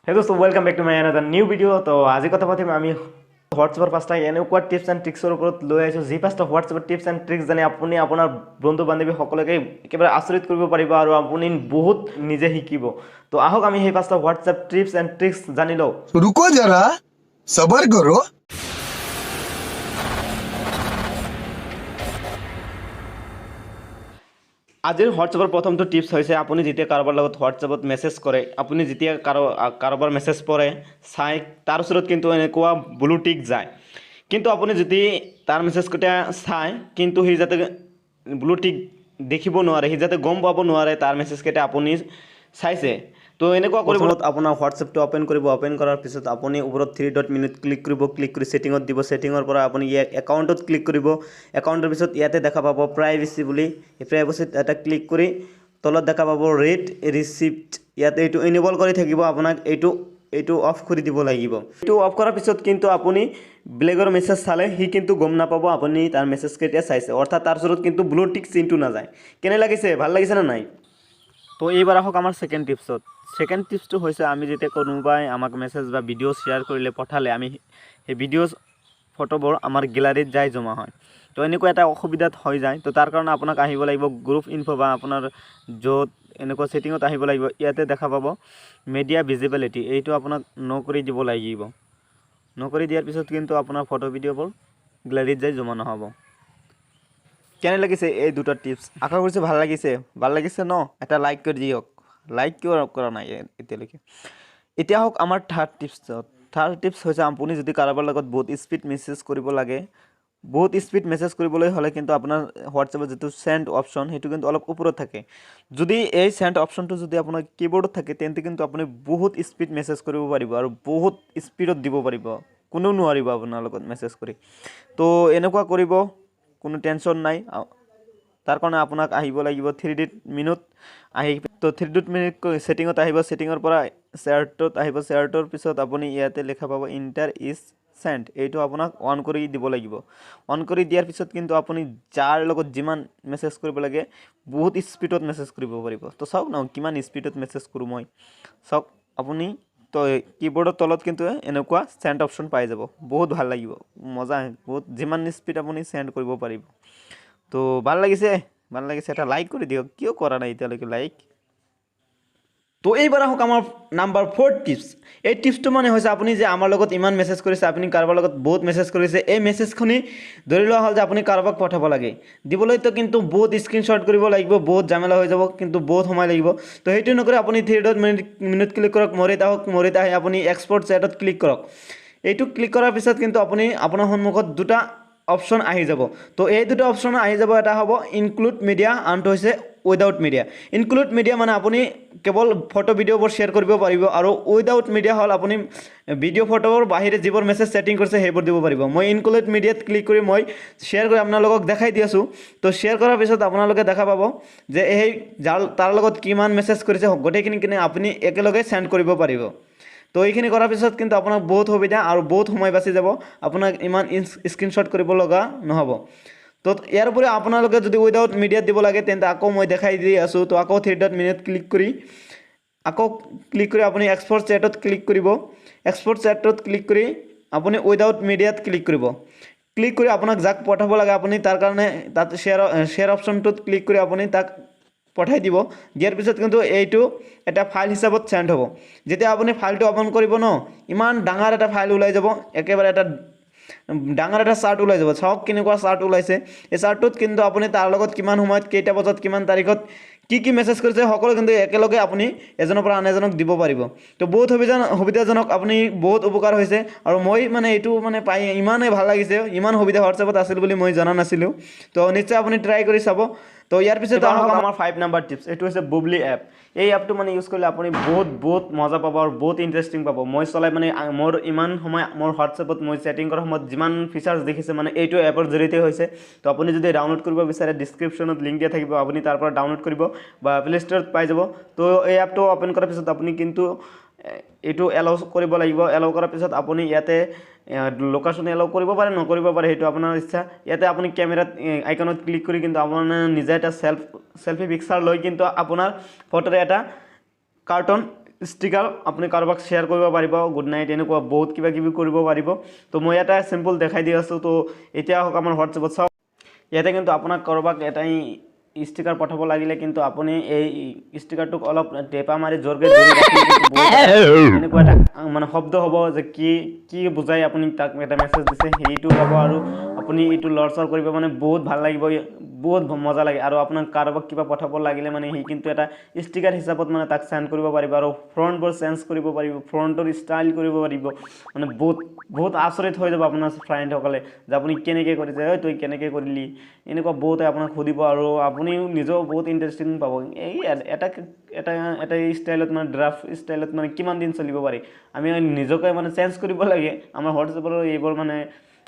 হে দোস্ত, welcome back to my another new video. তো আজি কথা পাতিম আমি হোৱাটছএপৰ পাঁচটা এনেকুৱা টিপছ এণ্ড ট্ৰিক্সৰ ওপৰত লৈ আহিছোঁ, যি পাঁচটা হোৱাটছএপৰ টিপছ এণ্ড ট্ৰিক্স জানি আপুনি আপোনাৰ বন্ধু বান্ধৱীসকলকে একেবাৰে আচৰিত কৰিব পাৰিব আৰু আপুনি বহুত নিজে শিকিব। তো আহক আমি সেই পাঁচটা হোৱাটছএপ টিপছ এণ্ড ট্ৰিক্স জানি লওঁ। रुको जरा, सबर करो। আজিৰ হোৱাটছএপৰ প্ৰথমটো টিপছ হৈছে, আপুনি যেতিয়া কাৰোবাৰ লগত হোৱাটছএপত মেছেজ কৰে, আপুনি যেতিয়া কাৰোবাৰ মেছেজ পঢ়ে চাই, তাৰ ওচৰত কিন্তু এনেকুৱা ব্লু টিক যায়। কিন্তু আপুনি যদি তাৰ মেছেজকেইটা চায়, কিন্তু সি যাতে ব্লু টিক দেখিব নোৱাৰে, সি যাতে গম পাব নোৱাৰে তাৰ মেছেজকেইটা আপুনি চাইছে, তো এনেকুৱা কৰিব। আপোনাৰ হোৱাটছএপটো অ'পেন কৰিব। অ'পেন কৰাৰ পিছত আপুনি ওপৰত থ্ৰী ডট মেনুত ক্লিক কৰিব। ক্লিক কৰি ছেটিঙত দিব। ছেটিঙৰ পৰা আপুনি ইয়াত একাউণ্টত ক্লিক কৰিব। একাউণ্টৰ পিছত ইয়াতে দেখা পাব প্ৰাইভেচি বুলি। এই প্ৰাইভেচিত এটা ক্লিক কৰি তলত দেখা পাব ৰেড ৰিচিপ্ট। ইয়াতে এইটো এনেবল কৰি থাকিব, আপোনাক এইটো অফ কৰি দিব লাগিব। এইটো অফ কৰাৰ পিছত কিন্তু আপুনি বেলেগৰ মেছেজ চালে সি কিন্তু গম নাপাব আপুনি তাৰ মেছেজ কেতিয়া চাইছে, অৰ্থাৎ তাৰ ওচৰত কিন্তু ব্লু টিক চিনটো নাযায়। কেনে লাগিছে? ভাল লাগিছে নে নাই? তো এইবাৰ আহক আমাৰ ছেকেণ্ড টিপছত। ছেকেণ্ড টিপছটো হৈছে, আমি যেতিয়া কোনোবাই আমাক মেছেজ বা ভিডিঅ' শ্বেয়াৰ কৰিলে পঠালে, আমি সেই ভিডিঅ' ফটোবোৰ আমাৰ গেলাৰীত যাই জমা হয়। তো এনেকুৱা এটা অসুবিধাত হৈ যায়। তো তাৰ কাৰণে আপোনাক আহিব লাগিব গ্ৰুপ ইনফ' বা আপোনাৰ য'ত এনেকুৱা ছেটিঙত আহিব লাগিব। ইয়াতে দেখা পাব মিডিয়া ভিজিবিলিটি, এইটো আপোনাক ন কৰি দিব লাগিব। ন কৰি দিয়াৰ পিছত কিন্তু আপোনাৰ ফটো ভিডিঅ'বোৰ গেলাৰীত যাই জমা নহ'ব। কেনে লাগিছে এই দুটা টিপছ? আশা কৰিছোঁ ভাল লাগিছে। ভাল লাগিছে ন? এটা লাইক কৰি দিয়ক। লাইক কিয় কৰা নাই এতিয়ালৈকে? এতিয়া হওক আমাৰ থাৰ্ড টিপছত। থাৰ্ড টিপছ হৈছে, আপুনি যদি কাৰোবাৰ লগত বহুত স্পীড মেছেজ কৰিব লাগে, বহুত স্পীড মেছেজ কৰিবলৈ হ'লে কিন্তু আপোনাৰ হোৱাটছএপত যিটো চেণ্ড অপশ্যন, সেইটো কিন্তু অলপ ওপৰত থাকে। যদি এই চেণ্ড অপশ্যনটো যদি আপোনাৰ কীবৰ্ডত থাকে, তেন্তে কিন্তু আপুনি বহুত স্পীড মেছেজ কৰিব পাৰিব আৰু বহুত স্পীডত দিব পাৰিব, কোনেও নোৱাৰিব আপোনাৰ লগত মেছেজ কৰি। তো এনেকুৱা কৰিব, কোনো টেনশ্যন নাই। তাৰ কাৰণে আপোনাক আহিব লাগিব থ্ৰী ডিত মিনুত আহি, তো থ্ৰী ডিত মিনিট ছেটিঙত আহিব। ছেটিঙৰ পৰা শ্বেয়াৰটোত আহিব। শ্বেয়াৰটোৰ পিছত আপুনি ইয়াতে লিখা পাব ইণ্টাৰ is send, এইটো আপোনাক অন কৰি দিব লাগিব। অন কৰি দিয়াৰ পিছত কিন্তু আপুনি যাৰ লগত যিমান মেছেজ কৰিব লাগে বহুত স্পীডত মেছেজ কৰিব পাৰিব। তো চাওক ন কিমান স্পীডত মেছেজ কৰোঁ মই, চাওক আপুনি। তো কীবৰ্ডৰ তলত কিন্তু এনেকুৱা চেণ্ড অপশ্যন পাই যাব, বহুত ভাল লাগিব, মজা, বহুত যিমান স্পীড আপুনি চেণ্ড কৰিব পাৰিব। তো ভাল লাগিছে? ভাল লাগিছে এটা লাইক কৰি দিয়ক। কিয় কৰা নাই এতিয়ালৈকে লাইক? তো এইবাৰ আহক আমাৰ নাম্বাৰ ফ'ৰ টিপছ। এই টিপছটো মানে হৈছে, আপুনি যে আমাৰ লগত ইমান মেছেজ কৰিছে, আপুনি কাৰোবাৰ লগত বহুত মেছেজ কৰিছে, এই মেছেজখিনি ধৰি লোৱা হ'ল যে আপুনি কাৰোবাক পঠাব লাগে, দিবলৈতো কিন্তু বহুত স্ক্ৰীনশ্বট কৰিব লাগিব, বহুত জামেলা হৈ যাব, কিন্তু বহুত সময় লাগিব। তো সেইটো নকৰি আপুনি থ্ৰী ডট মিনিট ক্লিক কৰক, মৰিত আহক। মৰিত আহি আপুনি এক্সপৰ্ট চেটত ক্লিক কৰক। এইটো ক্লিক কৰাৰ পিছত কিন্তু আপুনি আপোনাৰ সন্মুখত দুটা অপশ্যন আহি যাব। তো এই দুটা অপশ্যন আহি যাব, এটা হ'ব ইনক্লুড মিডিয়া, আনটো হৈছে উইদাউট মিডিয়া। ইনক্লুড মিডিয়া মানে আপুনি কেৱল ফটো ভিডিঅ'বোৰ শ্বেয়াৰ কৰিব পাৰিব, আৰু উইদাউট মিডিয়া হ'ল আপুনি ভিডিঅ' ফটোৰ বাহিৰে যিবোৰ মেছেজ ছেটিং কৰিছে সেইবোৰ দিব পাৰিব। মই ইনক্লুড মিডিয়াত ক্লিক কৰি মই শ্বেয়াৰ কৰি আপোনালোকক দেখাই দি আছোঁ। তো শ্বেয়াৰ কৰাৰ পিছত আপোনালোকে দেখা পাব যে এই যাৰ তাৰ লগত কিমান মেছেজ কৰিছে গোটেইখিনি কিনে আপুনি একেলগে চেণ্ড কৰিব পাৰিব। তো এইখিনি কৰাৰ পিছত কিন্তু আপোনাক বহুত সুবিধা আৰু বহুত সময় বাচি যাব, আপোনাক ইমান স্ক্ৰীনশ্বট কৰিব লগা নহ'ব। তো ইয়াৰ উপৰি আপোনালোকে যদি উইদাউট মিডিয়াত দিব লাগে, তেন্তে আকৌ মই দেখাই দি আছোঁ। তো আকৌ থ্ৰী ডট মিনিট ক্লিক কৰি, আকৌ ক্লিক কৰি আপুনি এক্সপৰ্ট চেটত ক্লিক কৰিব। এক্সপৰ্ট চেটত ক্লিক কৰি আপুনি উইদাউট মিডিয়াত ক্লিক কৰিব। ক্লিক কৰি আপোনাক যাক পঠাব লাগে আপুনি তাৰ কাৰণে তাত শ্বেয়াৰ অপশ্যনটোত ক্লিক কৰি আপুনি তাক পঠাই দিব। দিয়াৰ পিছত কিন্তু এইটো এটা ফাইল হিচাপত চেণ্ড হ'ব। যেতিয়া আপুনি ফাইলটো অ'পেন কৰিব ন, ইমান ডাঙৰ এটা ফাইল ওলাই যাব, একেবাৰে এটা ডাঙৰ এটা চাৰ্ট ওলাই যাব। চাওক কেনেকুৱা চাৰ্ট ওলাইছে। এই চাৰ্টটোত কিন্তু আপুনি তাৰ লগত কিমান সময়ত, কেইটা বজাত, কিমান তাৰিখত কি কি মেছেজ কৰিছে সকলো কিন্তু একেলগে আপুনি এজনৰ পৰা আন এজনক দিব পাৰিব। তো বহুত সুবিধাজনক, আপুনি বহুত উপকাৰ হৈছে। আৰু মই মানে এইটো মানে পাই ইমানেই ভাল লাগিছে, ইমান সুবিধা হোৱাটছএপত আছিল বুলি মই জনা নাছিলোঁ। তো নিশ্চয় আপুনি ট্ৰাই কৰি চাব। তো ইয়াৰ পিছত আহক আমাৰ 5 নাম্বাৰ টিপছ, এইটো হৈছে বুবলি এপ। এই এপটো মানে ইউজ কৰিলে আপুনি বহুত বহুত মজা পাব আৰু বহুত ইণ্টাৰেষ্টিং পাব। মই চলাই মানে মোৰ ইমান সময় মোৰ হোৱাটছএপত মই চেটিং কৰাৰ সময়ত যিমান ফিচাৰ্ছ দেখিছে মানে এইটো এপৰ জৰিয়তে হৈছে। তো আপুনি যদি ডাউনলোড কৰিব বিচাৰে, ডিছক্ৰিপশ্যনত লিংক দিয়া থাকিব, আপুনি তাৰ পৰা ডাউনলোড কৰিব বা প্লে ষ্ট'ৰত পাই যাব। তো এই এপটো অ'পেন কৰাৰ পিছত আপুনি কিন্তু এইটো এলাউ কৰিব লাগিব। এলাউ কৰাৰ পিছত আপুনি ইয়াতে লোকেশ্যন এলাউ কৰিব পাৰে, নকৰিব পাৰে, সেইটো আপোনাৰ ইচ্ছা। ইয়াতে আপুনি কেমেৰাত আইকনত ক্লিক কৰি কিন্তু আপোনাৰ নিজে এটা চেল্ফি পিকচাৰ লৈ কিন্তু আপোনাৰ ফটোৰে এটা কাৰ্টুন ষ্টিকাৰ আপুনি কাৰোবাক শ্বেয়াৰ কৰিব পাৰিব, গুড নাইট, এনেকুৱা বহুত কিবা কিবি কৰিব পাৰিব। তো মই এটা চিম্পল দেখাই দি আছোঁ। তো এতিয়া আহক আমাৰ হোৱাটছএপত চাওক। ইয়াতে কিন্তু আপোনাক কাৰোবাক এটা ষ্টিকাৰ পঠাব লাগিলে কিন্তু আপুনি এই ষ্টিকাৰটোক অলপ টেপা মাৰি জোৰকৈ ধৰি ৰাখিলে কিন্তু বহুত এনেকুৱা এটা মানে শব্দ হ'ব যে কি কি বুজাই আপুনি তাক এটা মেছেজ দিছে, সেইটো যাব। আৰু আপুনি এইটো লৰচৰ কৰিব, মানে বহুত ভাল লাগিব, বহুত মজা লাগে। আৰু আপোনাক কাৰোবাক কিবা পঠাব লাগিলে মানে সি কিন্তু এটা ষ্টিকাৰ হিচাপত মানে তাক চেণ্ড কৰিব পাৰিব। আৰু ফ্ৰণ্টবোৰ চেঞ্জ কৰিব পাৰিব, ফ্ৰণ্টৰ ষ্টাইল কৰিব পাৰিব। মানে বহুত বহুত আচৰিত হৈ যাব আপোনাৰ ফ্ৰেণ্ডসকলে যে আপুনি কেনেকৈ কৰিছে, ঐ তই কেনেকৈ কৰিলি, এনেকুৱা বহুতে আপোনাক সুধিব। আৰু আপুনিও নিজেও বহুত ইণ্টাৰেষ্টিং পাব। এই এটা এটা এটা ষ্টাইলত মানে ড্ৰাফ্ট ষ্টাইলত মানে কিমান দিন চলিব পাৰি? আমি নিজকে মানে চেঞ্জ কৰিব লাগে। আমাৰ হোৱাটছএপৰ এইবোৰ মানে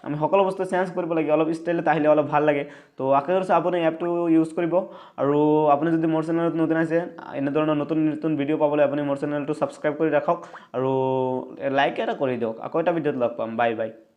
আমি সকলো বস্তু চেঞ্জ কৰিব লাগে, অলপ ষ্টাইলত আহিলে অলপ ভাল লাগে। তো আশা কৰিছোঁ আপুনি এপটো ইউজ কৰিব। আৰু আপুনি যদি মোৰ চেনেলত নতুন আছে, এনেধৰণৰ নতুন নতুন ভিডিঅ' পাবলৈ আপুনি মোৰ চেনেলটো ছাবস্ক্ৰাইব কৰি ৰাখক আৰু লাইক এটা কৰি দিয়ক। আকৌ এটা ভিডিঅ'ত লগ পাম। Bye bye.